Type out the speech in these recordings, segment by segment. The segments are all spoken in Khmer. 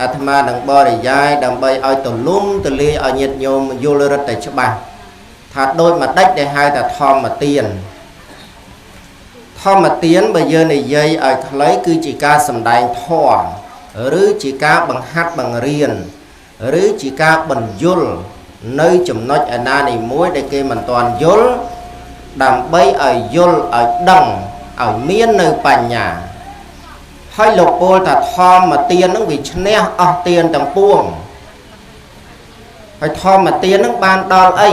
អាត្មានឹងបរិយាយដើម្បីឲ្យទលំទលាយឲ្យញាតិញោមយល់រឹតតែច្បាស់ថាដូចម្ដេចដែលហៅថាធម្មទានធម្មទានបើយើងនិយាយឲ្យខ្លីគឺជាការសម្ដែងធម៌ឬជាការបង្ហាត់បង្រៀនឬជាការបញ្យលនៅចំណុចឯណានីមួយដែលគេមិនទាន់យល់ដើម្បីឲ្យយល់ឲ្យដឹងឲ្យមាននៅបញ្ញាហើយលោកពោលថាធម្មទាននឹងវាឈ្នះអស់ទានទាំងពួងហើយធម្មទាននឹងបានដល់អី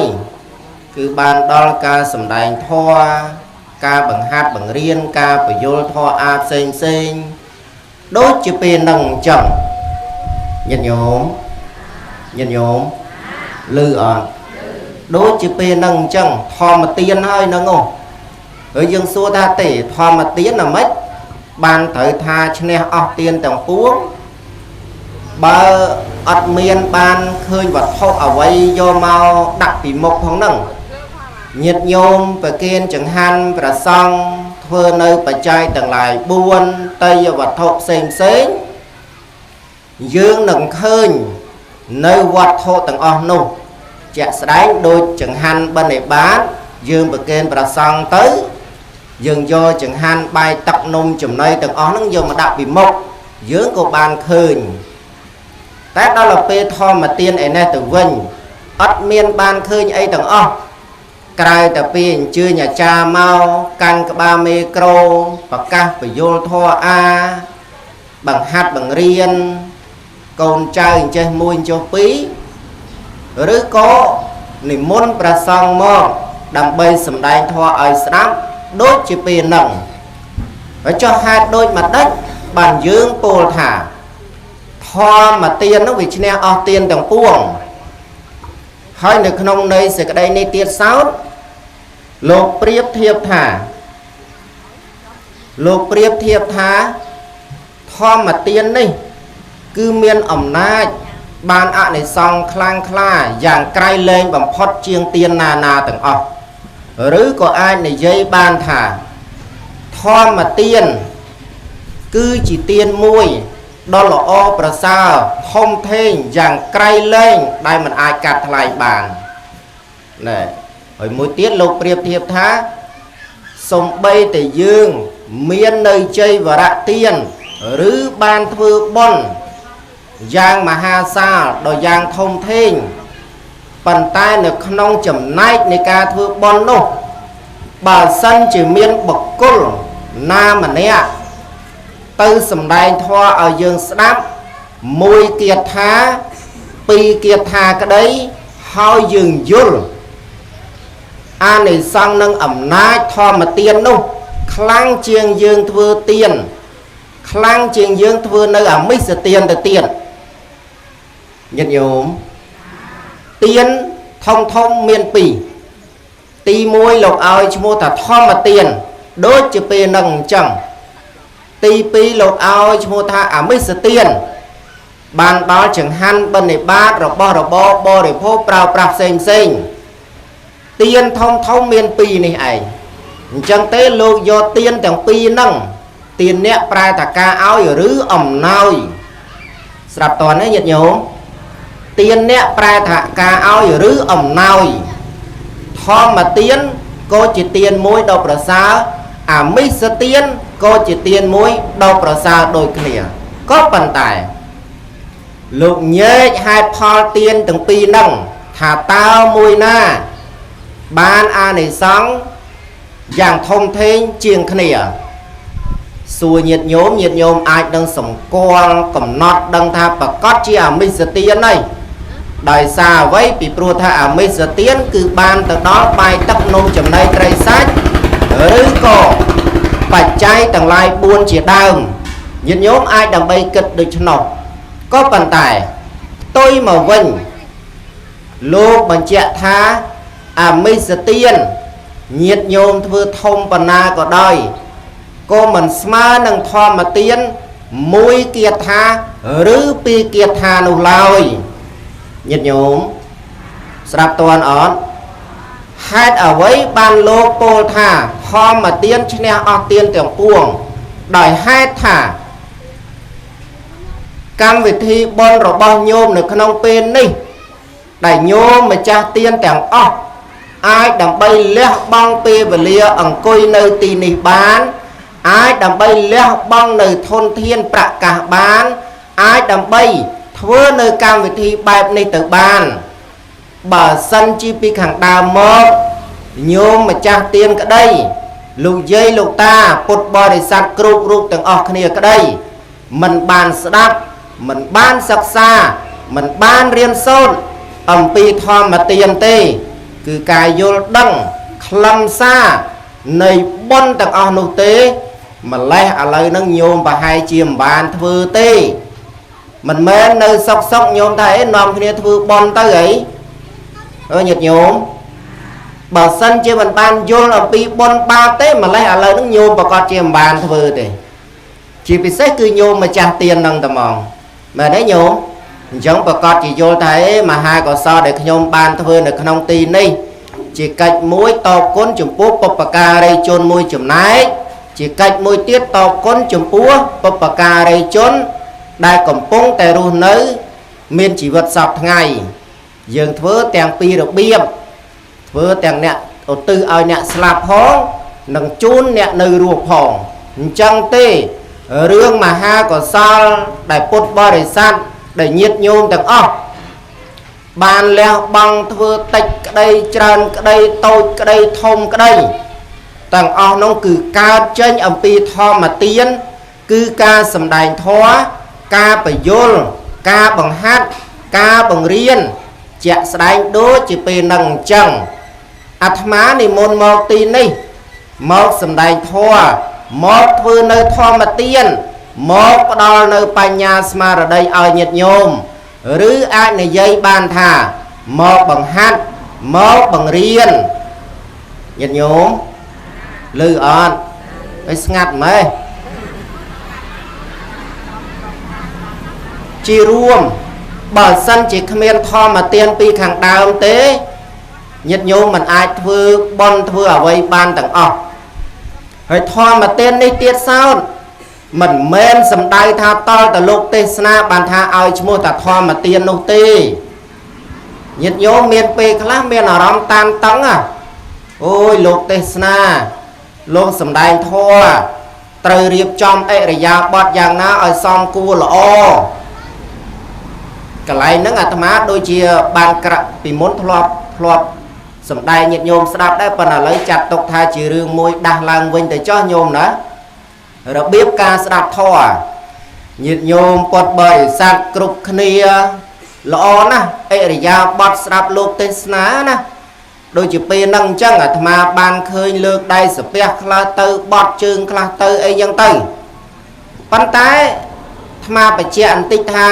គឺបានដល់ការសម្ដែងធម៌ការបង្ហាត់បង្រៀនការបញ្យលធម៌អាផ្សេងផ្សេងដូចជាពេលនឹងអញ្ចឹងញាតិញោមញាតិញោមឮអត់ដូចជាពេលនឹងអញ្ចឹងធម្មទានហើយហ្នឹងអូហើយយើងសួរថាទេធម្មទានអាម៉េចបានត្រូវថាឈ្នះអស់ទានទាំងពួងបើអត់មានបានឃើញវត្ថុអ្វីយកមកដាក់ពីមុខផងហ្នឹងញាតិញោមប្រគេនចង្ហាន់ប្រសង់ធ្វើនៅបច្ច័យទាំងឡាយ4តេយវត្ថុផ្សេងផ្សេងយើងនឹងឃើញនៅវត្ថុទាំងអស់នោះជាក់ស្ដែងដូចចង្ហាន់បិណ្ឌបាតយើងប្រគេនប្រសង់ទៅយើងយកចង្ហាន់បាយទឹកនំចំណីទាំងអស់ហ្នឹងយកមកដាក់ពីមុខយើងក៏បានឃើញតែដល់ទៅពេលធម្មទានឯនេះទៅវិញអត់មានបានឃើញអីទាំងអស់ក្រៅតែពីអញ្ជើញអាចារ្យមកកាន់ក្បាលមេក្រូប្រកាសពយល់ធម៌អាបង្ហាត់បង្រៀនកូនចៅអញ្ចេះមួយអញ្ចោះពីរឬក៏និមន្តព្រះសង្ឃមកដើម្បីសម្ដែងធម៌ឲ្យស្ដាប់ដូចជាពេលហ្នឹងហើយចុះហេតុដូចម្ដេចបានយើងពោលថាធម្មទាននោះវាឈ្នះអស់ទានទាំងពួងហើយនៅក្នុងន័យសេចក្តីនេះទៀតសោតលោកប្រៀបធៀបថាលោកប្រៀបធៀបថាធម្មទាននេះគឺមានអំណាចបានអនិសង្សខ្លាំងក្លាយ៉ាងក្រៃលែងបំផុតជាងទានណានាទាំងអស់ឬក៏អាចនិយាយបានថាធម្មទានគឺជាទានមួយដ៏ល្អប្រសើរធំធេងយ៉ាងក្រៃលែងដែលមិនអាចកាត់ថ្លៃបានណែហើយមួយទៀតលោកប្រៀបធៀបថាសំបីតែយើងមាននៅជ័យវរៈទានឬបានធ្វើបុណ្យយ៉ាងមហាសាលដ៏យ៉ាងធំធេងប៉ុន្តែនៅក្នុងចំណែកនៃការធ្វើបុណ្យនោះបើសិនជាមានបុគ្គលណាម្នាក់ទៅសម្ដែងធម៌ឲ្យយើងស្ដាប់មួយគាថាពីរគាថាក្តីហើយយើងយល់អានិសង្សនិងអំណាចធម្មទាននោះខ្លាំងជាងយើងធ្វើទានខ្លាំងជាងយើងធ្វើនៅអមិសទានទៅទៀតញាតិញោមទានធំធំមានពីរទី1លោកឲ្យឈ្មោះថាធម្មទានដូចជាពេលនឹងអញ្ចឹងទី2លោកឲ្យឈ្មោះថាអមិសទានបានដល់ចង្ហាន់បិណ្ឌបាតរបស់របរបរិភោគប្រើប្រាស់ផ្សេងផ្សេងទានធំធំមានពីរនេះឯងអញ្ចឹងទេលោកយកទានទាំងពីរហ្នឹងទានអ្នកប្រែថាការឲ្យឬអំណោយស្រាប់តើនេះញាតិញោមទានអ្នកប្រែថាការឲ្យឬអំណោយធម្មទានក៏ជាទានមួយដ៏ប្រសើរអមិសទានក៏ជាទានមួយដ៏ប្រសើរដូចគ្នាក៏ប៉ុន្តែលោកញែកហេតុផលទានទាំងពីរហ្នឹងថាតើមួយណាបានអានិសង្សយ៉ាងធំធេងជាងគ្នាសួរញាតិញោមញាតិញោមអាចនឹងសម្គាល់កំណត់ដឹងថាប្រកាសជាអមិសទានហើយដោយសារអ្វីពីព្រោះថាអមិសទានគឺបានទៅដល់បាយទឹកនំចំណីត្រីសាច់ឬក៏បច្ច័យទាំងឡាយ4ជាដើមញាតិញោមអាចដើម្បីគិតដូច្នោះក៏ប៉ុន្តែផ្ទុយមកវិញលោកបញ្ជាក់ថាអមិសទានញាតិញោមធ្វើធំប៉ុណ្ណាក៏ដោយក៏មិនស្មើនឹងធម្មទានមួយគាថាឬពីរគាថានោះឡើយញាតិញោមស្រាប់តន់អត់ហេតុអ្វីបានលោកពោលថាធម្មទានឈ្នះអស់ទានទាំងពួងដោយហេតុថា កម្មវិធីបុណ្យរបស់ញោមនៅក្នុងពេលនេះដែលញោមម្ចាស់ទានទាំងអស់អាចដើម្បីលះបង់ពេលវេលាអង្គុយនៅទីនេះបានអាចដើម្បីលះបង់នៅធនធានប្រកាសបានអាចដើម្បីធ្វើនៅកម្មវិធីបែបនេះទៅបានបើសិនជាពីខាងដើមមកញោមម្ចាស់ទានក្តីលោកយាយលោកតាពុទ្ធបរិស័ទគ្រប់រូបទាំងអស់គ្នាក្តីមិនបានស្ដាប់មិនបានសិក្សាមិនបានរៀនសូត្រអំពីធម្មទានទេគឺការយល់ដឹងខ្លឹមសារនៃបុណ្យទាំងអស់នោះទេម្លេះឥឡូវហ្នឹងញោមប្រហែលជាមិនបានធ្វើទេមិនមែននៅសុកសុកញោមថាអីនាំគ្នាធ្វើបុណ្យទៅអីអើញាតិញោមបើសិនជាមិនបានយល់អំពីបុណ្យបាបទេម្លេះឥឡូវហ្នឹងញោមប្រកាសជាមិនបានធ្វើទេជាពិសេសគឺញោមម្ចាស់ទានហ្នឹងតែហ្មងមែនទេញោមអញ្ចឹងប្រកាសជាយល់ថាអេមហាកុសលដែលខ្ញុំបានធ្វើនៅក្នុងទីនេះជាកិច្ចមួយតបគុណចំពោះបុព្វការីជនមួយចំណែកជាកិច្ចមួយទៀតតបគុណចំពោះបុព្វការីជនដែលកំពុងតែរស់នៅមានជីវិតសពថ្ងៃយើងធ្វើទាំងពីររបៀបធ្វើទាំងអ្នកឧទ្ទិសឲ្យអ្នកស្លាប់ផងនិងជូនអ្នកនៅរស់ផងអញ្ចឹងទេរឿងមហាកុសលដែលពុទ្ធបរិស័ទដែលញាតិញោមទាំងអស់បានលះបង់ធ្វើតិចក្តីច្រើនក្តីតូចក្តីធំក្តីទាំងអស់នោះគឺកើតចេញអំពីធម្មទានគឺការសម្ដែងធម៌ការបញ្យលការបង្ហាត់ការបង្រៀនជាក់ស្ដែងដូចជាពេលនឹងអញ្ចឹងអាត្មានិមន្តមកទីនេះមកសម្ដែងធម៌មកធ្វើនៅធម្មទានមកផ្ដល់នៅបញ្ញាស្មារតីឲ្យញាតិញោមឬអាចនិយាយបានថាមកបង្ហាត់មកបង្រៀនញាតិញោមឮអត់ហើយស្ងាត់ម៉េះជារួមបើសិនជាគ្មានធម្មទានពីខាងដើមទេញាតិញោមមិនអាចធ្វើបុណ្យធ្វើអ្វីបានទាំងអស់ហើយធម្មទាននេះទៀតសោតមិនមែនសំដៅថាតល់តលោកទេសនាបានថាឲ្យឈ្មោះថាធម្មទាននោះទេញាតិញោមមានពេលខ្លះមានអារម្មណ៍តានតឹងអូយលោកទេសនាលោកសំដែងធម៌ត្រូវរៀបចំអរិយាបថយ៉ាងណាឲ្យសមគួរល្អកន្លែងហ្នឹងអាត្មាដូចជាបានក្រាក់ពីមុនធ្លាប់សំដែងញាតិញោមស្ដាប់ដែរប៉ុន្តែឥឡូវចាត់ទុកថាជារឿងមួយដាស់ឡើងវិញទៅចោះញោមណារបៀបការស្ដាប់ធម៌ញាតិញោមពុទ្ធបរិស័ទគ្រប់គ្នាល្អណាស់អរិយាបថស្ដាប់លោកទេសនាណាដូចជាពេលហ្នឹងអញ្ចឹងអាត្មាបានឃើញលើកដៃសាពះខ្លះទៅបត់ជើងខ្លះទៅអីចឹងទៅប៉ុន្តែអាត្មាបញ្ជាក់បន្តិចថា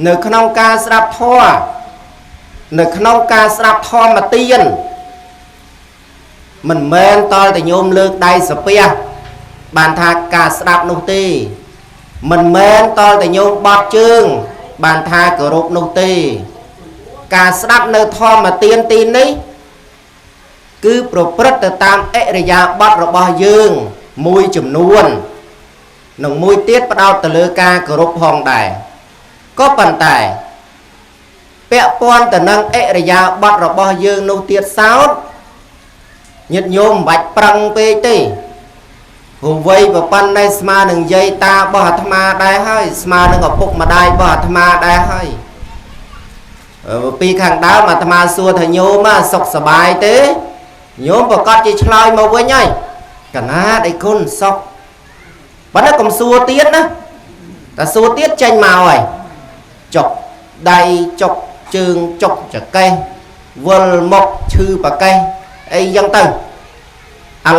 នៅក្នុងការស្ដាប់ធម៌នៅក្នុងការស្ដាប់ធម្មទានមិនមែនតតែញោមលើកដៃសាពះបានថាការស្ដាប់នោះទេមិនមែនតតែញោមបត់ជើងបានថាគោរពនោះទេការស្ដាប់នៅធម្មទានទីនេះគឺប្រព្រឹត្តទៅតាមអរិយាបថរបស់យើងមួយចំនួននិងមួយទៀតផ្ដោតទៅលើការគោរពផងដែរក៏ប៉ុន្តែពាក់ព័ន្ធទៅនឹងអរិយាបថរបស់យើងនោះទៀតសោតញាតិញោមមិនបាច់ប្រឹងពេកទេព្រោះវ័យប្រប៉ុណ្ណេះស្មើនឹងយាយតារបស់អាត្មាដែរហើយស្មើនឹងឪពុកម្ដាយរបស់អាត្មាដែរហើយពីខាងដើមអាត្មាសួរថាញោមសុខសប្បាយទេញោមប្រកាសជាឆ្លើយមកវិញហើយកណាដៃគុណសុខប៉ុន្តែកុំសួរទៀតណាតែសួរទៀតចេញមកហើយចុកដៃចុកជើងចុកចកេះវិលមកឈឺប្រកេះអីចឹងទៅឥ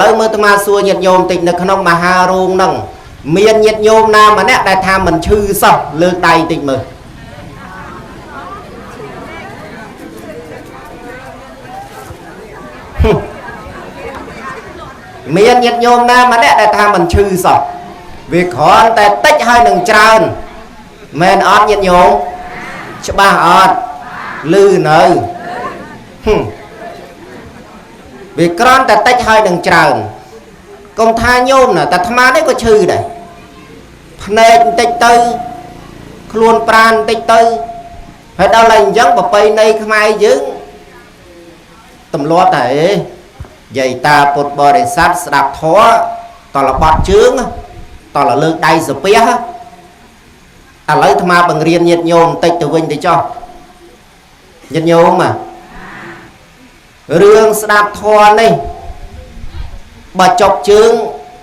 ឡូវមើលអាត្មាសួរញាតិញោមតិចនៅក្នុងមហារោងហ្នឹងមានញាតិញោមណាម្នាក់ដែលថាមិនឈឺសោះលើកដៃតិចមើលមានញាតិញោមណាម្នាក់ដែលថាមិនឈឺសោះវាគ្រាន់តែតិចហើយនឹងច្រើនមែនអត់ញាតិញោមច្បាស់អត់ឮនៅវាគ្រាន់តែតិចហើយនឹងច្រើនកុំថាញោមណាតែអាត្មានេះក៏ឈឺដែរភ្នែកបន្តិចទៅ ខ្លួនប្រានបន្តិចទៅហើយដល់តែអញ្ចឹងប្រពៃណីខ្មែរយើងទម្លាប់តែអេយាយតាពុទ្ធបរិស័ទស្ដាប់ធម៌តលបត់ជើងតលលើកដៃសាពះឥឡូវអាត្មាបង្រៀនញាតិញោមបន្តិចទៅវិញទៅចុះញាតិញោមរឿងស្ដាប់ធម៌នេះបើចុកជើង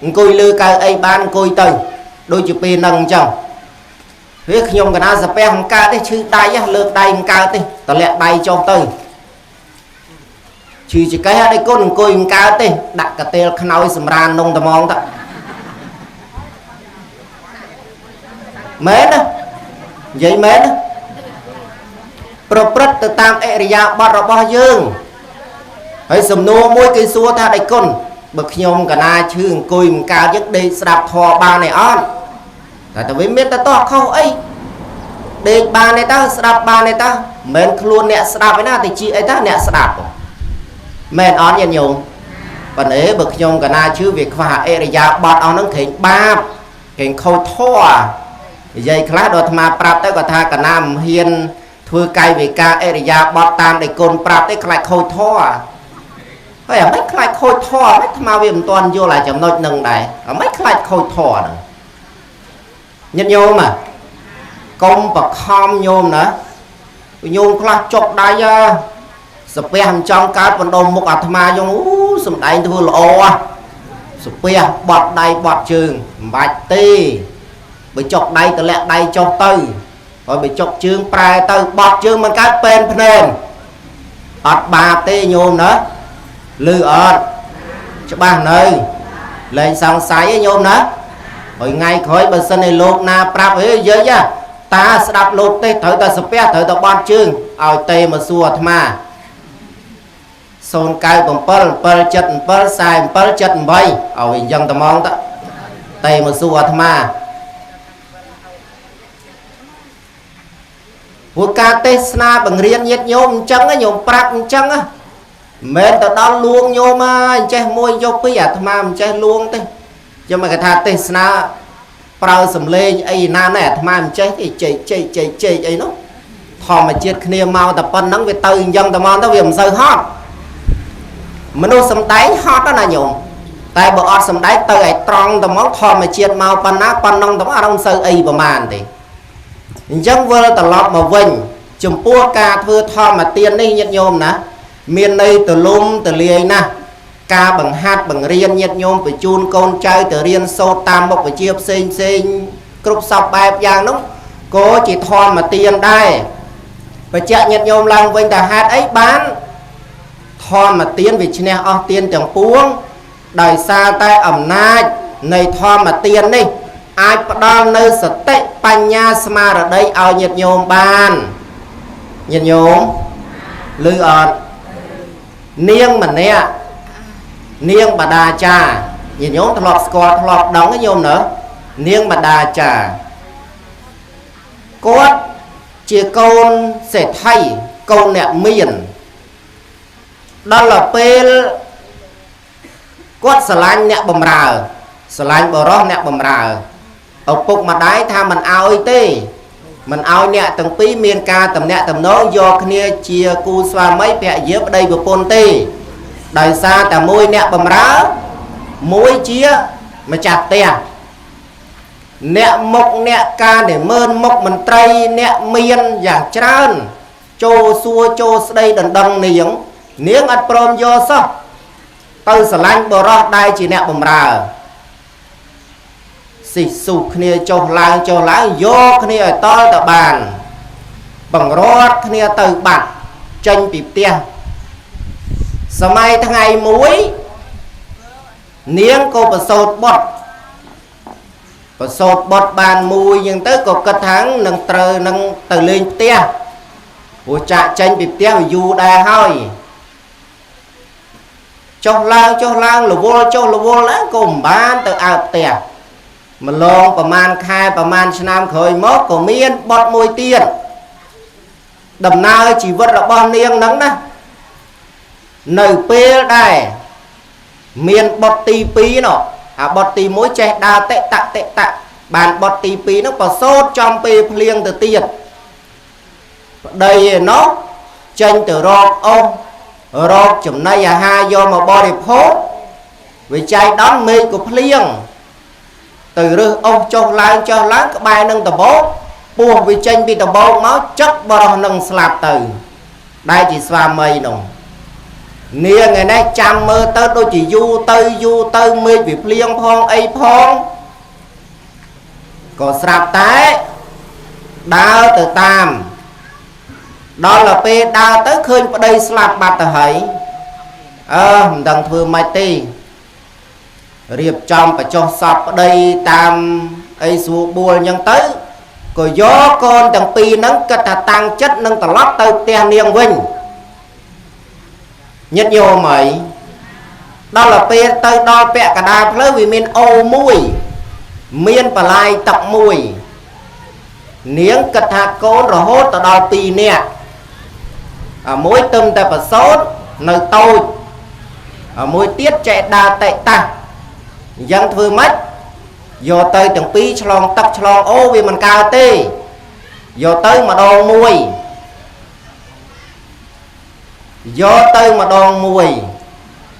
អង្គុយលើកៅអីបានអង្គុយទៅដូចជាពេលហ្នឹងអញ្ចឹងវាខ្ញុំកណាសាពះមិនកើតទេឈឺដៃលើកដៃមិនកើតទេតម្លាក់ដៃចុះទៅឈឺចកេះអត់ឯគុណអង្គុយមិនកើតទេដាក់កាតេលខ្នើយសម្រាននងត្មងទៅមែនណានិយាយមែនណាប្រព្រឹត្តទៅតាមអរិយាបថរបស់យើងហើយសំណួរមួយគេសួរថាដៃគុណបើខ្ញុំកណាឈឺអង្គុយមិនកើតយើងដេកស្ដាប់ធម៌បានទេអត់តែតែវាមានតែតោះខុសអីដេកបានទេតើស្ដាប់បានទេតើមិនមែនខ្លួនអ្នកស្ដាប់ឯណាទៅជាអីតើអ្នកស្ដាប់មែនអត់ញាតិញោមប៉ុន្តែបើខ្ញុំកណាឈឺវាខ្វះអរិយាបថអស់ហ្នឹងក្រែងបាបក្រែងខូចធម៌និយាយខ្លះដល់អាត្មាប្រាប់ទៅក៏ថាកណាមិនហ៊ានធ្វើកាយវិការអរិយាបថតាមដែលគុណប្រាប់ទេខ្លាចខូចធម៌ហើយអាមិនខ្លាចខូចធម៌មិនអាត្មាវាមិនទាន់យល់អាចំណុចហ្នឹងដែរអាមិនខ្លាចខូចធម៌ហ្នឹងញាតិញោមកុំបខំញោមណាញោមខ្លះចុកដៃសាពះមិនចង់កើតបណ្ដុំមុខអាត្មាយងអូសំដែងធ្វើល្អសាពះបត់ដៃបត់ជើងមិនបាច់ទេបើចុកដៃតម្លាក់ដៃចុះទៅហើយបើចុកជើងប្រែទៅបត់ជើងមិនកើតពេនភ្នែនអត់បាបទេញោមណាលឺអត់ច្បាស់នៅលែងសង្ស័យទេញោមណាហើយថ្ងៃក្រោយបើសិនឲ្យលោកណាប្រាប់ហេយាយតាស្ដាប់លោកទេត្រូវតែសាពះត្រូវតែបត់ជើងឲ្យទេមកសួរអាត្មា097 777 4778ឲ្យអញ្ចឹងត្មងទៅទេមកសួរអាត្មាព្រោះការទេសនាបង្រៀនញាតិញោមអញ្ចឹងញោមប្រាប់អញ្ចឹងមិនមែនទៅដល់លួងញោមអញ្ចេះមួយយកពីរអាត្មាមិនចេះលួងទេខ្ញុំមកគេថាទេសនាប្រើសំឡេងអីណាណែអាត្មាមិនចេះទេជែកជែកជែកជែកអីនោះធម្មជាតិគ្នាមកតែប៉ុណ្្នឹងវាទៅអញ្ចឹងតែមកទៅវាមិនសូវហត់មនុស្សសំដែងហត់ណាញោមតែបើអត់សំដែងទៅឲ្យត្រង់តែមកធម្មជាតិមកប៉ុណ្ណាប៉ុណ្ណឹងតែមកអត់សូវអីប្រមាណទេអញ្ចឹងវិលត្រឡប់មកវិញចំពោះការធ្វើធម្មទាននេះញាតិញោមណាមានន័យទលំទលាយណាស់ការបង្ហាត់បង្រៀនញាតិញោមបញ្ជូនកូនចៅទៅរៀនសូត្រតាមមុខវិជ្ជាផ្សេងផ្សេងគ្រប់សពបែបយ៉ាងនោះក៏ជាធម្មទានដែរបញ្ជាក់ញាតិញោមឡើងវិញថាហេតុអីបានធម្មទានវាឈ្នះអស់ទានទាំងពួងដោយសារតែអំណាចនៃធម្មទាននេះអាចផ្ដល់នៅសតិបញ្ញាស្មារតីឲ្យញាតិញោមបានញាតិញោមឮអត់នាងម្នាក់នាងបដាចាញាតិញោមធ្លាប់ស្គាល់ធ្លាប់ដឹងញោមណានាងបដាចាគាត់ជាកូនសេដ្ឋីកូនអ្នកមានដល់ពេលគាត់ស្រឡាញ់អ្នកបំរើស្រឡាញ់បរោះអ្នកបំរើឪពុកម្ដាយថាមិនអោយទេមិនអោយអ្នកទាំងពីរមានការតំណាក់តំណងយកគ្នាជាគូស្វាមីភរិយាប្តីប្រពន្ធទេដោយសារតែមួយអ្នកបំរើមួយជាម្ចាស់ផ្ទះអ្នកមុខអ្នកការនិមឺនមុខមន្ត្រីអ្នកមានយ៉ាងច្រើនចូលសួរចូលស្ដីដណ្ដឹងនាងនាងអត់ព្រមយកសោះទៅស្រឡាញ់បរោះដែលជាអ្នកបំរើស៊ីស៊ូគ្នាចុះឡើងចុះឡើងយកគ្នាឲ្យតល់ទៅបានបង្រត់គ្នាទៅបាត់ចេញពីផ្ទះសម័យថ្ងៃមួយនាងក៏ប្រសូតបុត្រប្រសូតបុត្របានមួយយ៉ាងទៅក៏គិតថានឹងត្រូវនឹងទៅលេងផ្ទះព្រោះចាក់ចេញពីផ្ទះវាយូរដែរហើយចុះឡើងចុះឡើងរវល់ចុះរវល់ឡើងក៏មិនបានទៅអើផ្ទះម្លងប្រមាណខែប្រមាណឆ្នាំក្រោយមកក៏មានបុត្រមួយទៀតដំណើរជីវិតរបស់នាងហ្នឹងណានៅពេលដែរមានបុត្រទី2នោះអាបុត្រទី1ចេះដើរតិតតិត បានបុត្រទី2ហ្នឹងប្រសូតចំពេលភ្លៀងទៅទៀតប្តីឯណោះចេញទៅរកអស់រកចំណីអាហារយកមកបរិភោគវិច័យដល់មេឃក៏ភ្លៀងទៅរើសអស់ចុះឡើងចុះឡើងក្បែរនឹងដបោកពោះវាចេញពីដបោកមកចឹកបរោះនឹងស្លាប់ទៅដែលជាស្វាមីនោះនាងឯនេះចាំមើលទៅដូចជាយូរទៅយូរទៅមេឃវាភ្លៀងផងអីផងក៏ស្រាប់តែដើរទៅតាមដល់ទៅពេលដើរទៅឃើញប្តីស្លាប់បាត់ទៅហើយអើមិនដឹងធ្វើម៉េចទេរៀបចំបញ្ចុះសពប្តីតាមអីស្រួលបួលអញ្ចឹងទៅក៏យកកូនទាំងពីរហ្នឹងគិតថាតាំងចិត្តនឹងត្រឡប់ទៅផ្ទះនាងវិញញាតិញោមអីដល់ទៅពេលទៅដល់ពាក់កណ្ដាលផ្លូវវាមានអូមួយមានបន្លាយទឹកមួយនាងគិតថាកូនរហូតទៅដល់2នាក់អាមួយទឹមតែប្រសូតនៅតូចអាមួយទៀតចេះដើរតិតាស់អញ្ចឹងធ្វើម៉េចយកទៅទាំងពីរឆ្លងទឹកឆ្លងអូវាមិនកើតទេយកទៅម្ដងមួយយកទៅម្ដងមួយ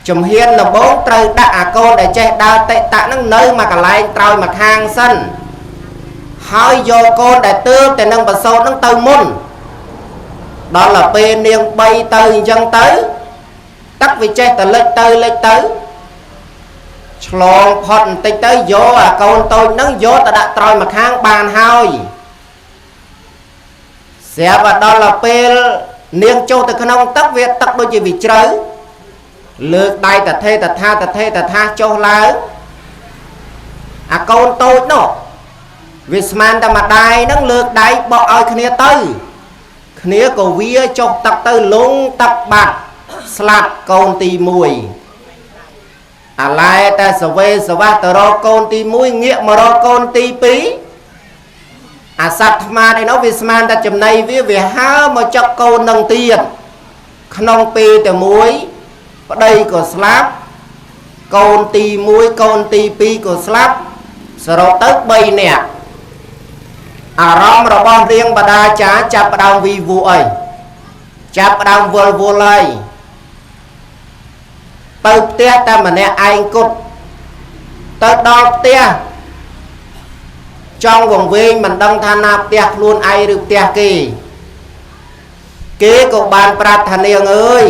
ជំហានដំបូងត្រូវដាក់អាកូនដែលចេះដើរតិតៈហ្នឹងនៅមួយកន្លែងត្រោយមួយខាងសិនហើយយកកូនដែលទើបតែនឹងប្រសូតហ្នឹងទៅមុនដល់ទៅពេលនាង3ទៅអញ្ចឹងទៅទឹកវាចេះតែលិចទៅលិចទៅឆ្លងផុតបន្តិចទៅយកអាកូនតូចហ្នឹងយកទៅដាក់ត្រោយមួយខាងបានហើយស្រាប់តែដល់ទៅពេលនាងចូលទៅក្នុងទឹកវាទឹកដូចជាវាជ្រៅលើកដៃតថេតថាតថេតថាចុះឡើងអាកូនតូចនោះវាស្មានតែម្ដាយហ្នឹងលើកដៃបកឲ្យគ្នាទៅគ្នាក៏វាចុះទឹកទៅលងទឹកបាត់ស្លាប់កូនទី1អាឡែតែសវេសវះទៅរកកូនទី1ងាកមករកកូនទី2អាសត្វថ្មាតឯនោះវាស្មានតែចំណីវាហើមកចឹកកូននឹងទៀតក្នុងពេលតែមួយប្តីក៏ស្លាប់កូនទី1កូនទី2ក៏ស្លាប់សរុបទៅ3នាក់អារម្មណ៍របស់រៀងបដាចាចាប់ផ្ដើមវីវអីចាប់ផ្ដើមវល់វល់ហើយទៅផ្ទះតែម្នាក់ឯងគត់ទៅដល់ផ្ទះចង់វង្វេងមិនដឹងថាណាផ្ទះខ្លួនឯងឬផ្ទះគេគេក៏បានប្រាប់ថានាងអើយ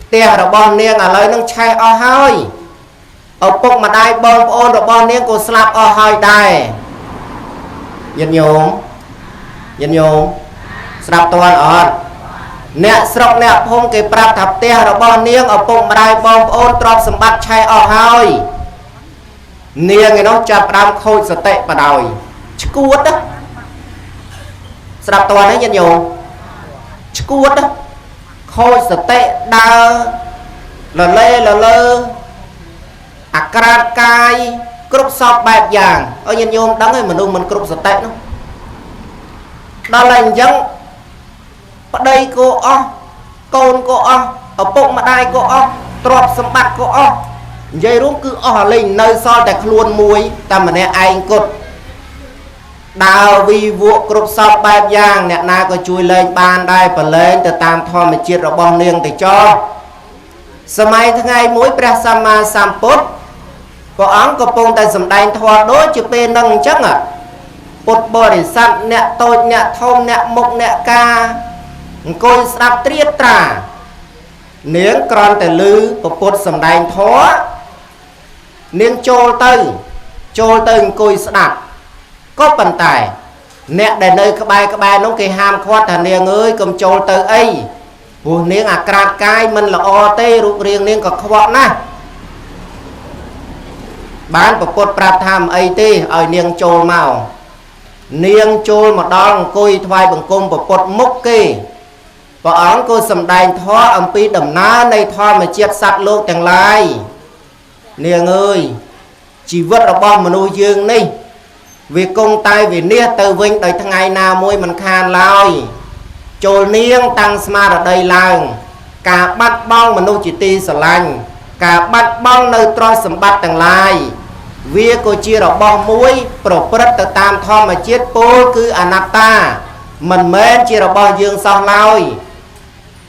ផ្ទះរបស់នាងឥឡូវនឹងឆេះអស់ហើយឪពុកម្ដាយបងប្អូនរបស់នាងក៏ស្លាប់អស់ហើយដែរញាតិញោមញាតិញោមស្ដាប់ទាន់អត់អ្នកស្រុកអ្នកភូមិគេប្រាប់ថាផ្ទះរបស់នាងឪពុកម្ដាយបងប្អូនទ្រព្យសម្បត្តិឆេះអស់ហើយនាងឯនោះចាប់ផ្ដើមខូចសតិបដោយឈួតស្ដាប់ទាន់ទេញាតិញោមឈួតខូចសតិដើរលលេលលើអាក្រាតកាយគ្រប់សពបែបយ៉ាងឲ្យញាតិញោមដឹងហើយមនុស្សមិនគ្រប់សតិនោះដល់ហើយអញ្ចឹងប្តីក៏អស់កូនក៏អស់ឪពុកម្ដាយក៏អស់ទ្រព្យសម្បត្តិក៏អស់និយាយរួមគឺអស់អាលេងនៅសល់តែខ្លួនមួយតែម្នាក់ឯងគត់ដើរវីវក់គ្រប់សពបែបយ៉ាងអ្នកណាក៏ជួយលែងបានដែរប្រឡែងទៅតាមធម្មជាតិរបស់នាងទៅចោសម័យថ្ងៃមួយព្រះសម្មាសម្ពុទ្ធព្រះអង្គកំពុងតែសម្ដែងធម៌ដូចជាពេលហ្នឹងអញ្ចឹងពុទ្ធបរិស័ទអ្នកតូចអ្នកធំអ្នកមុខអ្នកការអង្គុយស្ដាប់ត្រៀបត្រានាងគ្រាន់តែឮពុទ្ធសម្ដែងធម៌នាងចូលទៅអង្គុយស្ដាប់ក៏ប៉ុន្តែអ្នកដែលនៅក្បែរនោះគេហាមឃាត់ថានាងអើយកុំចូលទៅអីព្រោះនាងអាក្រាតកាយមិនល្អទេរូបរាងនាងក៏ខ្វក់ណាស់បានពុទ្ធប្រាប់ថាមិនអីទេឲ្យនាងចូលមកនាងចូលមកដល់អង្គុយថ្វាយបង្គំពុទ្ធមុខគេព្រះអង្គក៏សម្ដែងធម៌អំពីដំណើរនៃធម្មជាតិសត្វលោកទាំងឡាយនាងអើយជីវិតរបស់មនុស្សយើងនេះវាគង់តែវិនាសទៅវិញដោយថ្ងៃណាមួយមិនខានឡើយចូលនាងតាំងស្មារតីឡើងការបាត់បង់មនុស្សជាទីស្រឡាញ់ការបាត់បង់នៅទ្រព្យសម្បត្តិទាំងឡាយ វាក៏ជារបស់មួយប្រព្រឹត្តទៅតាមធម្មជាតិពោលគឺអនត្តាមិនមែនជារបស់យើងសោះឡើយ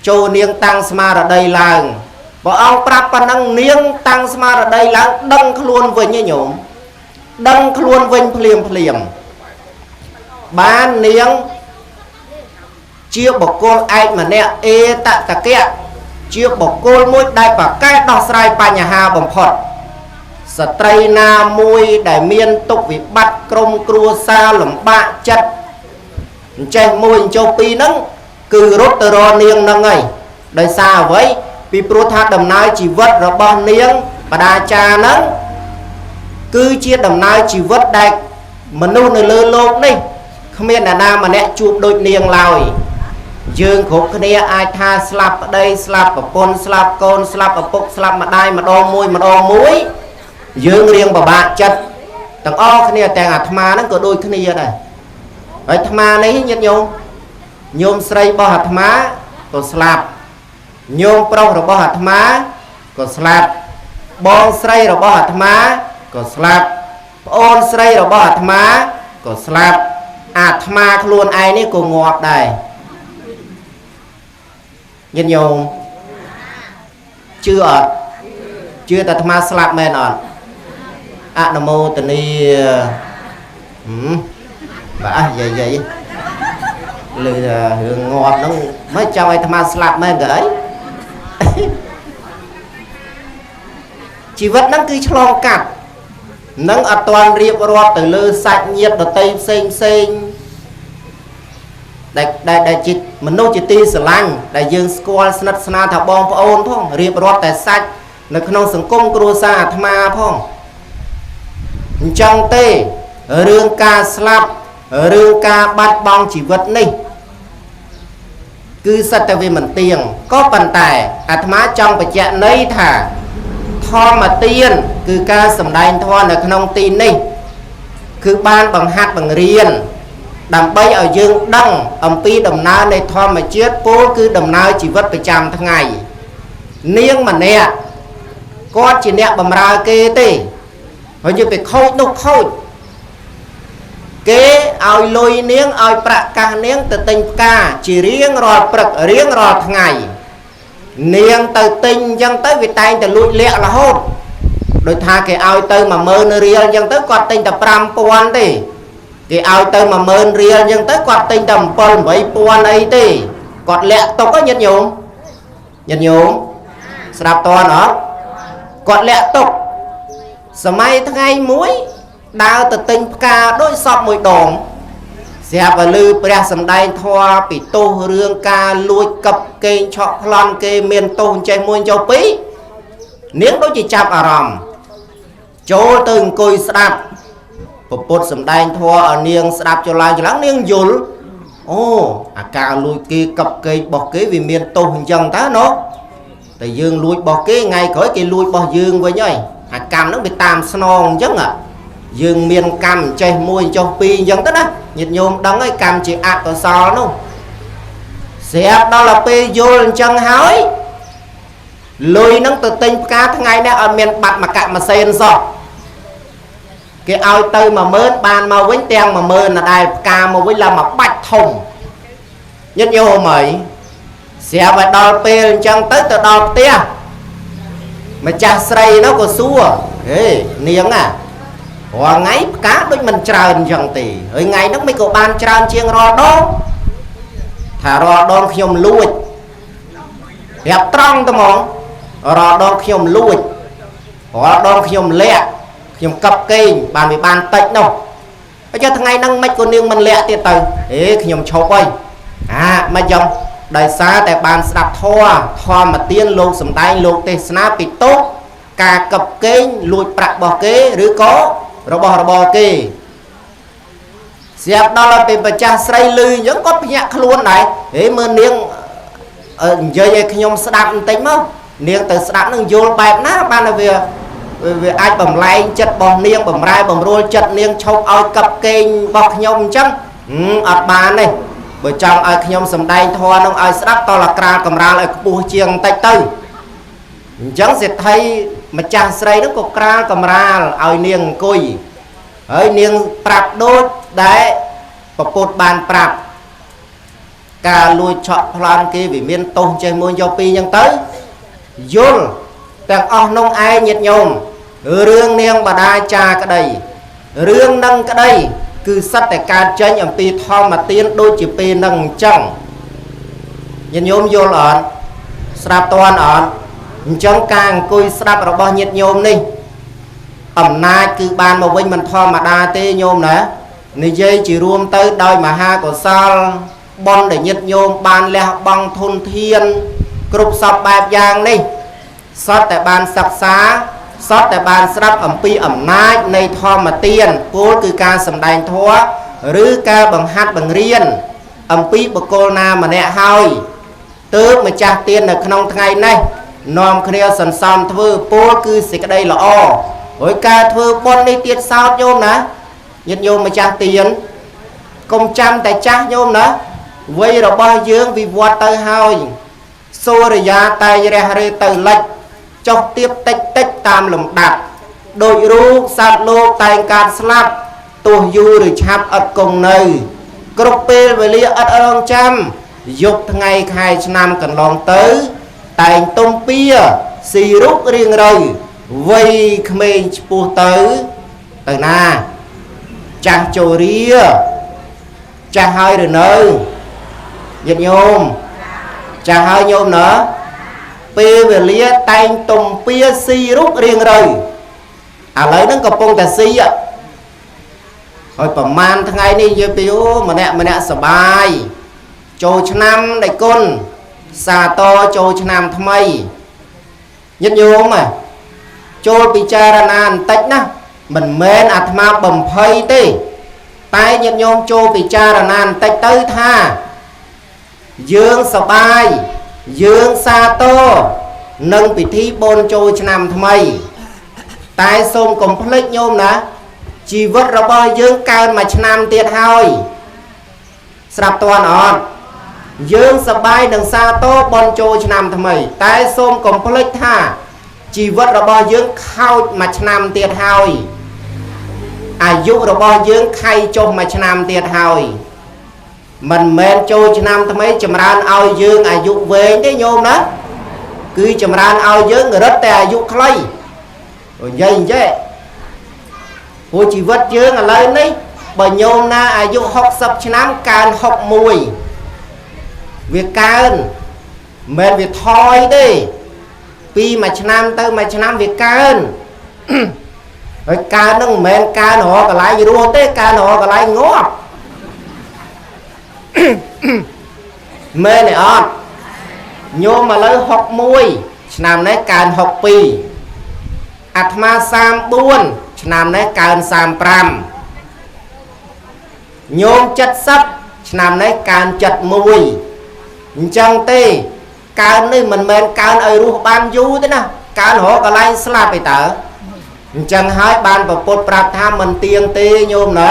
ចូលនាងតាំងស្មារតីឡើងព្រះអង្គប្រាប់ប៉ុណ្ណឹងនាងតាំងស្មារតីឡើងដឹងខ្លួនវិញញោមដឹងខ្លួនវិញភ្លាមភ្លាមបាននាងជាបុគ្គលឯកម្នាក់អេតតកៈជាបុគ្គលមួយដែលប្រកែកដោះស្រាយបញ្ហាបំផុតស្ត្រីណាមួយដែលមានទុក្ខវិបត្តិក្រុមគ្រួសារលំបាកចិត្តអញ្ចេះមួយអញ្ចោះពីរហ្នឹងគឺរត់ទៅរកនាងហ្នឹងហើយដោយសារអ្វីពីព្រោះថាដំណើរជីវិតរបស់នាងបដាចាហ្នឹងគឺជាដំណើរជីវិតដែលមនុស្សនៅលើលោកនេះគ្មានអ្នកណាម្នាក់ជួបដូចនាងឡើយយើងគ្រប់គ្នាអាចថាស្លាប់ប្តីស្លាប់ប្រពន្ធស្លាប់កូនស្លាប់ឪពុកស្លាប់ម្ដាយម្ដងមួយម្ដងមួយយើងរៀងពិបាកចិត្តទាំងអស់គ្នាទាំងអាត្មាហ្នឹងក៏ដូចគ្នាដែរហើយអាត្មានេះញាតិញោមញោមស្រីរបស់អាត្មាក៏ស្លាប់ញោមប្រុសរបស់អាត្មាក៏ស្លាប់បងស្រីរបស់អាត្មាក៏ស្លាប់ប្អូនស្រីរបស់អាត្មាក៏ស្លាប់អាត្មាខ្លួនឯងនេះក៏ងាប់ដែរញាតិញោមជឿអត់ជឿតែអាត្មាស្លាប់មែនអត់អនុមោទនីបាទយាយយាយឮថារឿងងាប់ហ្នឹងមិនចង់ឲ្យអាត្មាស្លាប់មែនទៅអីជីវិតហ្នឹងគឺឆ្លងកាត់នឹងអត់ទាន់រៀបរាប់ទៅលើសាច់ញាតិដតីផ្សេងផ្សេងដែលជាមនុស្សជាទីស្រឡាញ់ដែលយើងស្គាល់ស្និទ្ធស្នាលថាបងប្អូនផងរៀបរាប់តែសាច់នៅក្នុងសង្គមគ្រួសារអាត្មាផងអញ្ចឹងទេរឿងការស្លាប់រឿងការបាត់បង់ជីវិតនេះគឺសិតតែវាមិនទៀងក៏ប៉ុន្តែអាត្មាចង់បញ្ជាក់ន័យថាធម្មទានគឺការសម្ដែងធម៌នៅក្នុងទីនេះគឺបានបង្ហាត់បង្រៀនដើម្បីឲ្យយើងដឹងអំពីដំណើរនៃធម្មជាតិពោលគឺដំណើរជីវិតប្រចាំថ្ងៃនាងម្នាក់គាត់ជាអ្នកបម្រើគេទេហើយយើងไปខូចនោះខូចគេឲ្យលុយនាងឲ្យប្រាក់កាសនាងទៅទិញផ្កាជារៀងរាល់ព្រឹករៀងរាល់ថ្ងៃនាងទៅទិញអញ្ចឹងទៅវាតែងតែលួចលាក់រហូតដោយថាគេឲ្យទៅ10000រៀលអញ្ចឹងទៅគាត់ទិញតែ5000ទេគេឲ្យទៅ10000រៀលអញ្ចឹងទៅគាត់ទិញតែ7 8000អីទេគាត់លាក់ទុកញាតិញោមញាតិញោមស្ដាប់តន់អត់គាត់លាក់ទុកសម័យថ្ងៃមួយដើរទៅទិញផ្កាដូចសពមួយដងស្រាប់ឲ្យលឺព្រះសម្ដែងធម៌ពីទោសរឿងការលួចកឹបកេងឆក់ប្លន់គេមានទោសចេះមួយចុះពីរនាងដូចជាចាប់អារម្មណ៍ចូលទៅអង្គុយស្ដាប់ពុទ្ធសម្ដែងធម៌ឲ្យនាងស្ដាប់ចឡើងចឡើងនាងយល់អូអាការលួចគេកឹបកេងរបស់គេវាមានទោសអញ្ចឹងតើណូតែយើងលួចរបស់គេថ្ងៃក្រោយគេលួចរបស់យើងវិញហើយអាកម្មហ្នឹងវាតាមស្នងអញ្ចឹងយើងមានកម្មចេះមួយចុះពីរអញ្ចឹងទៅណាញាតិញោមដឹងហើយកម្មជាអកុសលនោះស្រាប់ដល់ទៅពេលយល់អញ្ចឹងហើយលុយហ្នឹងទៅទិញផ្កាថ្ងៃនេះអត់មានបាត់មកកាក់ម៉ាសេនសោះគេឲ្យទៅ10000បានមកវិញទាំង10000ដែលផ្កាមកវិញឡើងមកបាច់ធំញាតិញោមហើយស្រាប់ឲ្យដល់ពេលអញ្ចឹងទៅទៅដល់ផ្ទះម្ចាស់ស្រីនោះក៏សួរហេនាងណារាល់ថ្ងៃផ្កាដូចមិនច្រើនអញ្ចឹងទេហើយថ្ងៃហ្នឹងមិនក៏បានច្រើនជាងរាល់ដងថារាល់ដងខ្ញុំលួចប្រាប់ត្រង់ទៅហ្មងរាល់ដងខ្ញុំលួចរាល់ដងខ្ញុំលាក់ខ្ញុំកឹបកេងបានវាបានតិចនោះហើយចុះថ្ងៃហ្នឹងមិនក៏នាងមិនលាក់ទៀតទៅហេខ្ញុំឈប់ហើយអាមិនចឹងដោយសារតែបានស្ដាប់ធម៌ធម្មទានលោកសម្ដែងលោកទេសនាពីទោសការកឹបកេងលួចប្រាក់របស់គេឬក៏របស់របរគេស្រាប់ដល់ពេលម្ចាស់ស្រីលឺអញ្ចឹងគាត់ភ្ញាក់ខ្លួនដែរហេមើលនាងនិយាយឲ្យខ្ញុំស្ដាប់បន្តិចមកនាងទៅស្ដាប់នឹងយល់បែបណាបានតែវាអាចបំលែងចិត្តរបស់នាងបំរែបំរួលចិត្តនាងឈប់ឲ្យកឹបកេងរបស់ខ្ញុំអញ្ចឹងអត់បានទេបើចង់ឲ្យខ្ញុំសម្ដែងធម៌នឹងឲ្យស្ដាប់តលក្រាលកម្រាលឲ្យខ្ពស់ជាងបន្តិចទៅអញ្ចឹងសេដ្ឋី ម្ចាស់ស្រីនោះក៏ក្រាលកំរាលឲ្យនាងអង្គុយហើយនាងប្រាប់ដូចដែលពពុទ្ធបានប្រាប់ការលួចឆក់ប្លន់គេវាមានទោសចេះមួយយកពីរអញ្ចឹងទៅយល់ទាំងអស់នោះឯងញាតិញោមរឿងនាងបដាចាក្តីរឿងនឹងក្តីគឺសិតតែកើតចេញអំពីធម្មទានដូចជាពេលនឹងអញ្ចឹងញាតិញោមយល់អត់ស្ដាប់តន់អត់អញ្ចឹងការអង្គុយស្ដាប់របស់ញាតិញោមនេះអំណាចគឺបានមកវិញមិនធម្មតាទេញោមណានិយាយជារួមទៅដោយមហាកុសលបុណ្យដែលញាតិញោមបានលះបង់ធនធានគ្រប់សពបែបយ៉ាងនេះសតតែបានសិក្សាសតតែបានស្ដាប់អំពីអំណាចនៃធម្មទានពោលគឺការសម្ដែងធម៌ឬការបង្ហាត់បង្រៀនអំពីបុគ្គលណាម្នាក់ហើយទើបម្ចាស់ទាននៅក្នុងថ្ងៃនេះនាំគ្នាសន្សំធ្វើពោលគឺសេចក្តីល្អហើយការធ្វើបុណ្យនេះទៀតសោតញោមណាញាតិញោមម្ចាស់ទានកុំចាំតែចាស់ញោមណាវ័យរបស់យើងវិវត្តទៅហើយសូរិយាតែងរះរេទៅលិចចុះទៀបតិចតិចតាមលំដាប់ដោយរូបសត្វលោកតែងកើតស្លាប់ទោះយូរឬឆាប់ឥតគង់នៅគ្រប់ពេលវេលាឥតរងចាំយប់ថ្ងៃខែឆ្នាំកន្លងទៅតែងទំពាស៊ីរូបរៀងរូវវ័យក្មេងឆ្ពោះទៅទៅណាចាស់ចូលរាចាស់ហើយឬនៅញាតិញោមចាស់ហើយញោមណាពេលវេលាតែងទំពាស៊ីរូបរៀងរូវឥឡូវហ្នឹងកំពុងតែស៊ីហើយប្រហែលថ្ងៃនេះយើងពីអូម្នាក់ម្នាក់សបាយចូលឆ្នាំដៃគុណសាតចូលឆ្នាំថ្មីញាតិញោមចូលពិចារណាបន្តិចណាមិនមែនអាត្មាបំភ័យទេតែញាតិញោមចូលពិចារណាបន្តិចទៅថាយើងសបាយយើងសាទរនឹងពិធីបុណ្យចូលឆ្នាំថ្មីតែសូមកុំភ្លេចញោមណាជីវិតរបស់យើងកើនមួយឆ្នាំទៀតហើយស្រាប់តន់អត់យើងសបាយនឹងសាទរបុណ្យចូលឆ្នាំថ្មីតែសូមកុំភ្លេចថាជីវិតរបស់យើងខោចមួយឆ្នាំទៀតហើយអាយុរបស់យើងខៃចុះមួយឆ្នាំទៀតហើយមិនមែនចូលឆ្នាំថ្មីចម្រើនឲ្យយើងអាយុវែងទេញោមណាគឺចម្រើនឲ្យយើងរឹតតែអាយុខ្លីនិយាយអញ្ចេះព្រោះជីវិតយើងឥឡូវនេះបើញោមណាអាយុ60ឆ្នាំកើន61វាកើនមិនមែនវាថយទេពីមួយឆ្នាំទៅមួយឆ្នាំវាកើនហើយកើនហ្នឹងមិនមែនកើនរកកន្លែងរស់ទេកើនរកកន្លែងងាប់មែនទេអត់ញោមឥឡូវ61ឆ្នាំនេះកើន62អាត្មា34ឆ្នាំនេះកើន35ញោម70ឆ្នាំនេះកើន71អញ្ចឹងទេកើននេះមិនមែនកើនឲ្យរស់បានយូរទេណាកើនរកកន្លែងស្លាប់ឯតើអញ្ចឹងហើយបានពពុទ្ធប្រាប់ថាមិនទៀងទេញោមណា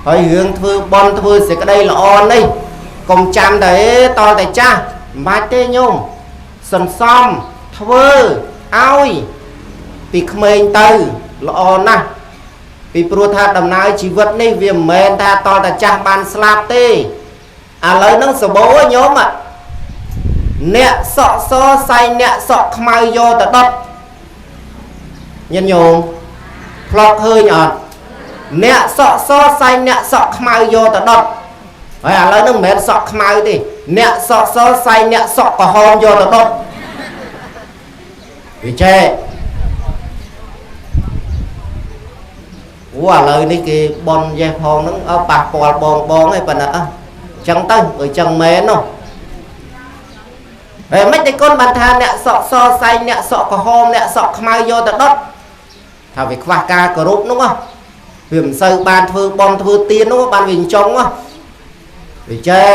ហើយរឿងធ្វើបុណ្យធ្វើសេចក្តីល្អនេះកុំចាំតែតតែចាស់មិនបាច់ទេញោមសន្សំធ្វើឲ្យពីក្មេងទៅល្អណាស់ពីព្រោះថាដំណើរជីវិតនេះវាមិនមែនថាតតែចាស់បានស្លាប់ទេឥឡូវហ្នឹងសបោញោមអ្នកសក់សសែងអ្នកសក់ខ្មៅយកទៅដុតញាតិញោមធ្លាប់ឃើញអត់អ្នកសក់សសែងអ្នកសក់ខ្មៅយកទៅដុតហើយឥឡូវហ្នឹងមិនមែនសក់ខ្មៅទេអ្នកសក់សសែងអ្នកសក់ក្រហមយកទៅដុតវាចេះអូឥឡូវនេះគេបនយេះផងហ្នឹងអើប៉ះពាល់បងបងឯងប៉ុណ្ណាអើចឹងទៅបើចឹងមែននោះហើយមិនទេគុណបានថាអ្នកសក់សសែងអ្នកសក់ក្រហមអ្នកសក់ខ្មៅយកទៅដុតថាវាខ្វះការគោរពនោះវាមិនសូវបានធ្វើបន់ធ្វើទាននោះបានវាអញ្ចង់វាចេះ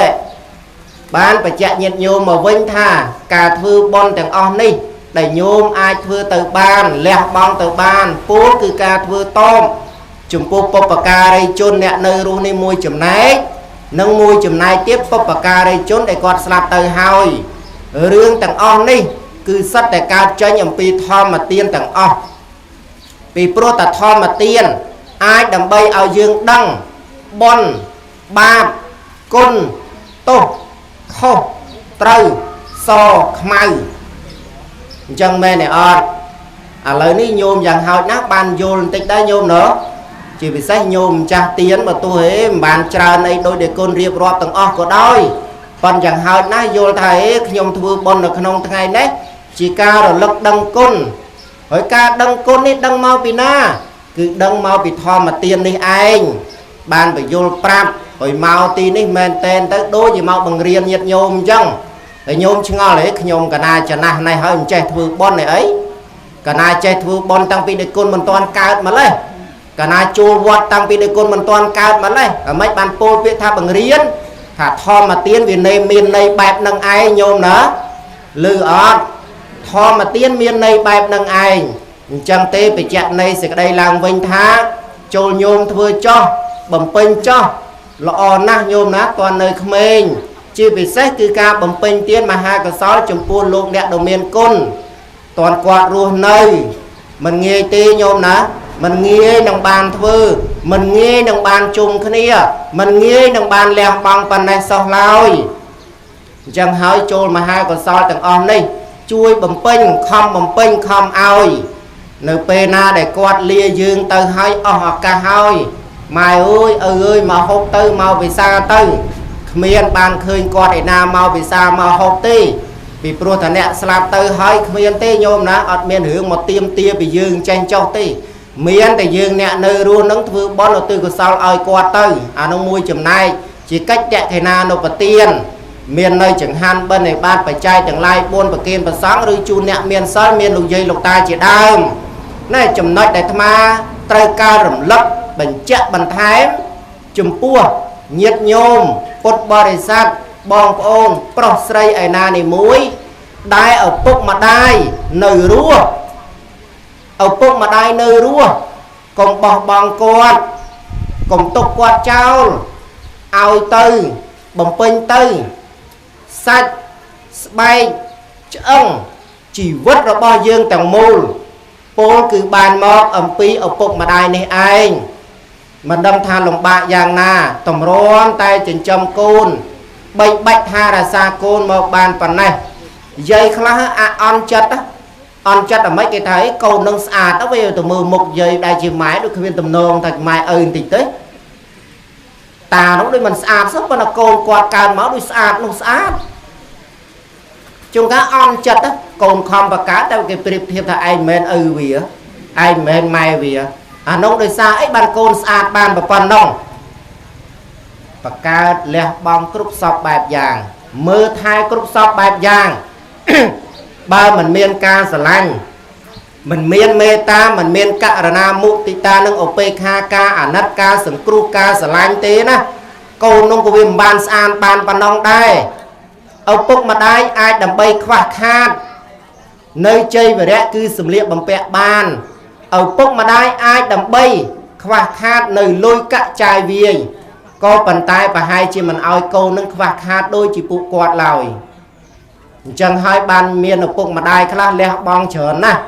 បានបញ្ជាក់ញាតិញោមមកវិញថាការធ្វើបន់ទាំងអស់នេះដែលញោមអាចធ្វើទៅបានលះបង់ទៅបានពោលគឺការធ្វើតមចំពោះបុព្វការីជនអ្នកនៅរស់នេះមួយចំណែកនិងមួយចំណែកទៀតបុព្វការីជនដែលគាត់ស្លាប់ទៅហើយរឿងទាំងអស់នេះ គឺសិតតែកើតចេញអំពីធម្មទានទាំងអស់ពីព្រោះតែធម្មទានអាចដើម្បីឲ្យយើងដឹងបុណ្យបាបគុណទោសខុសត្រូវសខ្មៅអញ្ចឹងមែនទេអត់ឥឡូវនេះញោមយ៉ាងហោចណាស់បានយល់បន្តិចដែរញោមណោះជាពិសេសញោមម្ចាស់ទានបើទោះហេមិនបានច្រើនអីដោយដែលគុណរៀបរាប់ទាំងអស់ក៏ដោយប៉ុន្តែយ៉ាងហោចណាស់យល់ថាហេខ្ញុំធ្វើបុណ្យនៅក្នុងថ្ងៃនេះជាការរលឹកដឹងគុណហើយការដឹងគុណនេះដឹងមកពីណាគឺដឹងមកពីធម្មទាននេះឯងបានបញ្យល់ប្រាប់ហើយមកទីនេះមែនតែនទៅដូចជាមកបង្រៀនញាតិញោមអញ្ចឹងហើយញោមឆ្ងល់ហេខ្ញុំកណាចំណាស់នេះហើយមិនចេះធ្វើបុណ្យអីកណាចេះធ្វើបុណ្យតាំងពីដេគុណមិនទាន់កើតម្លេះកណាចូលវត្តតាំងពីដេគុណមិនទាន់កើតម្លេះអាម៉េចបានពោលពាក្យថាបង្រៀនថាធម្មទានវាន័យមានន័យបែបនឹងឯងញោមណាឮអត់ធម្មទានមានន័យបែបនឹងឯងអញ្ចឹងទេបញ្ជាក់ន័យសេចក្តីឡើងវិញថាចូលញោមធ្វើចោះបំពេញចោះល្អណាស់ញោមណាតន់នៅក្មេងជាពិសេសគឺការបំពេញទានមហាកុសលចំពោះលោកអ្នកដ៏មានគុណតន់គាត់រស់នៅមិនងាយទេញោមណាមិនងាយនឹងបានធ្វើមិនងាយនឹងបានជុំគ្នាមិនងាយនឹងបានលះបង់ប៉ុណ្ណេះសោះឡើយអញ្ចឹងហើយចូលមហាកុសលទាំងអស់នេះជួយបំពេញខំបំពេញខំឲ្យនៅពេលណាដែលគាត់លាយើងទៅហើយអស់ឱកាសហើយម៉ែអើយឪអើយមកហូបទៅមកវិសាទៅគ្មានបានឃើញគាត់ឯណាមកវិសាមកហូបទេពីព្រោះថាអ្នកស្លាប់ទៅហើយគ្មានទេញោមណាអត់មានរឿងមកទៀមទាពីយើងចេញចុះទេមានតែយើងអ្នកនៅរស់នឹងធ្វើបុណ្យឧទ្ទិសកុសលឲ្យគាត់ទៅអានោះមួយចំណែកជាកិច្ចតក្កេណានុបទានមាននៅចង្ហាន់បិណ្ឌឯបាតបច្ច័យទាំងឡាយ4ប្រគេនប្រសង់ឬជូនអ្នកមានសិលមានលោកយាយលោកតាជាដើមណែចំណុចដែលអាត្មាត្រូវការរំលឹកបញ្ជាក់បន្ថែមចំពោះញាតិញោមពុទ្ធបរិស័ទបងប្អូនប្រុសស្រីឯណានេះមួយដែលឪពុកម្ដាយនៅរស់ឪពុកម្ដាយនៅរស់កុំបោះបង់គាត់កុំទុកគាត់ចោលឲ្យទៅបំពេញទៅសាច់ស្បែកឆ្អឹងជីវិតរបស់យើងទាំងមូលពោលគឺបានមកអំពីឪពុកម្ដាយនេះឯងមិនដឹងថាលំបាកយ៉ាងណាតម្រាំតែចិញ្ចឹមកូនបីបាច់ថារសាកូនមកបានប៉ុណ្ណេះយាយខ្លះអាអន់ចិត្តអន់ចិត្តអាម៉េចគេថាកូននឹងស្អាតទៅវាទៅមើលមុខយាយដែលជាម៉ែដូចគ្មានទំនងថាម៉ែឪបន្តិចទេតានោះដូចមិនស្អាតសោះប៉ុន្តែកូនគាត់កើតមកដូចស្អាតនោះស្អាតជួនកាលអន់ចិត្តកូនខំបកើតតែគេប្រៀបធៀបថាឯងមិនមែនឪវាឯងមិនមែនម៉ែវាអានោះដោយសារអីបានកូនស្អាតបានប៉ុណ្ណឹងបកើតលះបង់គ្រប់សពបែបយ៉ាងមើលថែគ្រប់សពបែបយ៉ាង បើមិនមានការស្រឡាញ់មិនមានមេត្តាមិនមានករណាមុទិតានិងឧបេក្ខាការអាណិតការសង្គ្រោះការស្រឡាញ់ទេណាកូននោះក៏វាមិនបានស្អាតបានប៉ុណ្ណឹងដែរឪពុកម្ដាយអាចដើម្បីខ្វះខាតនៅជ័យវរៈគឺសម្លៀកបំពាក់បានឪពុកម្ដាយអាចដើម្បីខ្វះខាតនៅលុយកាក់ចាយវាយក៏ប៉ុន្តែប្រហែលជាមិនឲ្យកូននឹងខ្វះខាតដូចជាពួកគាត់ឡើយអញ្ចឹងហើយបានមានឪពុកម្ដាយខ្លះលះបង់ច្រើនណាស់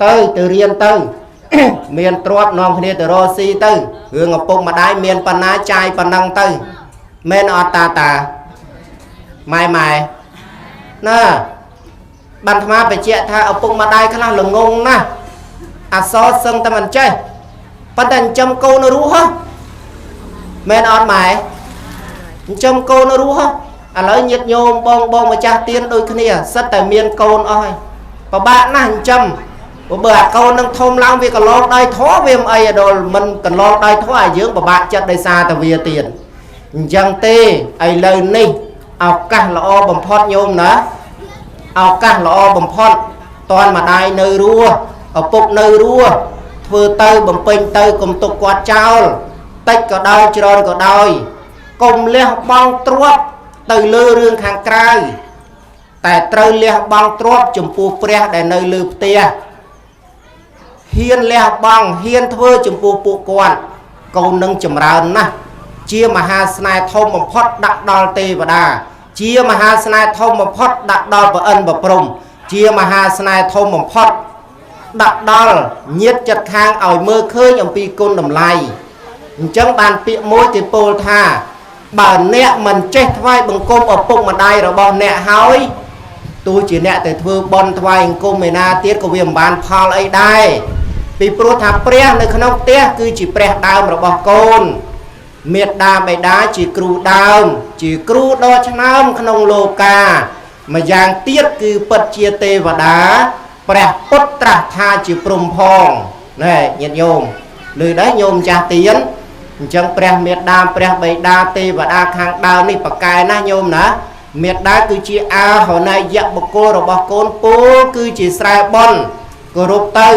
ទៅរៀនទៅ មានទ្រព្យនាំគ្នាទៅរកស៊ីទៅរឿងឪពុកម្ដាយមានប៉ុណ្ណាចាយប៉ុណ្ណឹងទៅមែនអត់តាតាម៉ែម៉ែណាបានអាត្មាបញ្ជាក់ថាឪពុកម្ដាយខ្លះល្ងងណាស់អសរសឹងតែមិនចេះប៉ុន្តែចិញ្ចឹមកូនរស់ហ៎មែនអត់ម៉ែចិញ្ចឹមកូនរស់ហ៎ឥឡូវញាតិញោមបងបងម្ចាស់ទានដូចគ្នាសិតតែមានកូនអស់ហើយពិបាកណាស់ចិញ្ចឹមបើអាកូននឹងធំឡើងវាកន្លងដៃធေါ်វាមិនអីដល់មិនកន្លងដៃធေါ်អាយើងពិបាកចិត្តដោយសារតែវាទៀតអញ្ចឹងទេឥឡូវនេះឱកាសល្អបំផុតញោមណាឱកាសល្អបំផុតតន់ម្ដាយនៅរស់ឪពុកនៅរស់ធ្វើទៅបំពេញទៅកុំទុកគាត់ចោលតិចក៏ដោយច្រើនក៏ដោយកុំលះបង់ទ្រព្យទៅលើរឿងខាងក្រៅតែត្រូវលះបង់ទ្រព្យចំពោះព្រះដែលនៅលើផ្ទះហ៊ានលះបង់ហ៊ានធ្វើចំពោះពួកគាត់កូននឹងចម្រើនណាស់ជាមហាស្នេហ៍ធំបំផុតដាក់ដល់ទេវតាជាមហាស្នេហ៍ធំបំផុតដាក់ដល់ប្រអិនប្រព្រំ ជាមហាស្នេហ៍ធំបំផុតដាក់ដល់ញាតិចិត្តខាងឲ្យមើលឃើញអំពីគុណតម្លៃអញ្ចឹងបានពាក្យមួយគេពោលថាបើអ្នកមិនចេះថ្វាយបង្គំឪពុកម្ដាយរបស់អ្នកហើយទោះជាអ្នកទៅធ្វើបុណ្យថ្វាយបង្គំឯណាទៀតក៏វាមិនបានផលអីដែរពីព្រោះថាព្រះនៅក្នុងផ្ទះគឺជាព្រះដើមរបស់កូនមេត្តាបិតាជាគ្រូដើមជាគ្រូដ៏ឆ្នើមក្នុងលោកាម្យ៉ាងទៀតគឺពិតជាទេវតាព្រះពុទ្ធត្រាស់ថាជាព្រហ្មផងណែញាតិញោមឮដែរញោមចាស់ទៀនអញ្ចឹងព្រះមេត្តាព្រះបិតាទេវតាខាងដើមនេះប្រកែណាស់ញោមណាមេត្តាគឺជាអាហនយៈបុគ្គលរបស់កូនពូលគឺជាស្រែបុណ្យគោរពទៅ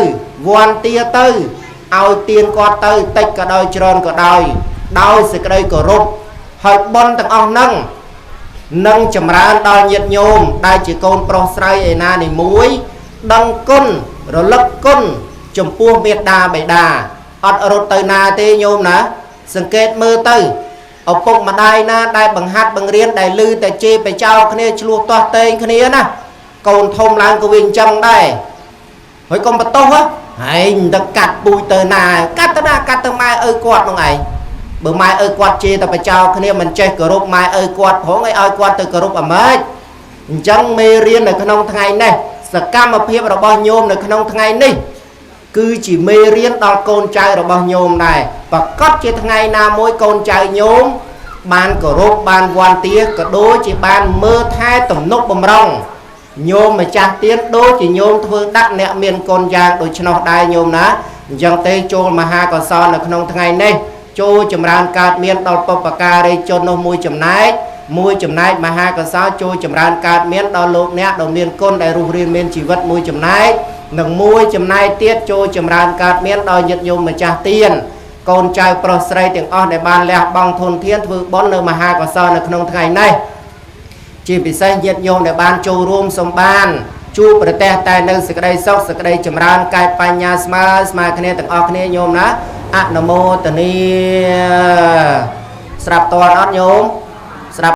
វន្តាទៅឲ្យទៀនគាត់ទៅតិចក៏ដោយច្រើនក៏ដោយដោយសេចក្តីគោរពហើយបុណ្យទាំងអស់ហ្នឹងនឹងចម្រើនដល់ញាតិញោមដែលជាកូនប្រុសស្រីឯណានីមួយដឹងគុណរលឹកគុណចំពោះមេត្តាបិតាអត់រត់ទៅណាទេញោមណាសង្កេតមើលទៅឪពុកម្ដាយណាដែលបង្ហាត់បង្រៀនដែលលឺតែជេរបចោគ្នាឆ្លោះទាស់ទែងគ្នាណាកូនធំឡើងក៏វាអញ្ចឹងដែរហើយកុំបន្ទោសហែងទៅកាត់ពូជទៅណាកាត់ទៅណាកាត់ទៅម៉ែឪគាត់នោះឯងបើម៉ែឪគាត់ជេរតែបចោគ្នាមិនចេះគោរពម៉ែឪគាត់ផងឲ្យគាត់ទៅគោរពអាម៉េចអញ្ចឹងមេរៀននៅក្នុងថ្ងៃនេះសកម្មភាពរបស់ញោមនៅក្នុងថ្ងៃនេះគឺជាមេរៀនដល់កូនចៅរបស់ញោមដែរប្រកាសជាថ្ងៃណាមួយកូនចៅញោមបានគោរពបានវន្តាក៏ដូចជាបានមើលថែទំនុកបំរុងញោមម្ចាស់ទៀនដូចជាញោមធ្វើដាក់អ្នកមានកូនយ៉ាងដូច្នោះដែរញោមណាអញ្ចឹងទេចូលមហាកុសលនៅក្នុងថ្ងៃនេះចូលចម្រើនកើតមានដល់បុព្វការីជននោះមួយចំណែកមួយចំណែកមហាកុសលចូលចម្រើនកើតមានដល់លោកអ្នកដ៏មានគុណដែលរស់រានមានជីវិតមួយចំណែកនិងមួយចំណែកទៀតចូលចម្រើនកើតមានដល់ញាតិញោមម្ចាស់ទៀនកូនចៅប្រុសស្រីទាំងអស់ដែលបានលះបង់ធនធានធ្វើបុណ្យនៅមហាកុសលនៅក្នុងថ្ងៃនេះជាពិសេសញាតិញោមដែលបានចូលរួមសម្បានជួបប្រទះតែនៅសេចក្តីសុខសេចក្តីចម្រើនកាយបញ្ញាស្មើស្មើគ្នាទាំងអស់គ្នាញោមណាអនុមោទនាស្រាប់តន់អត់ញោម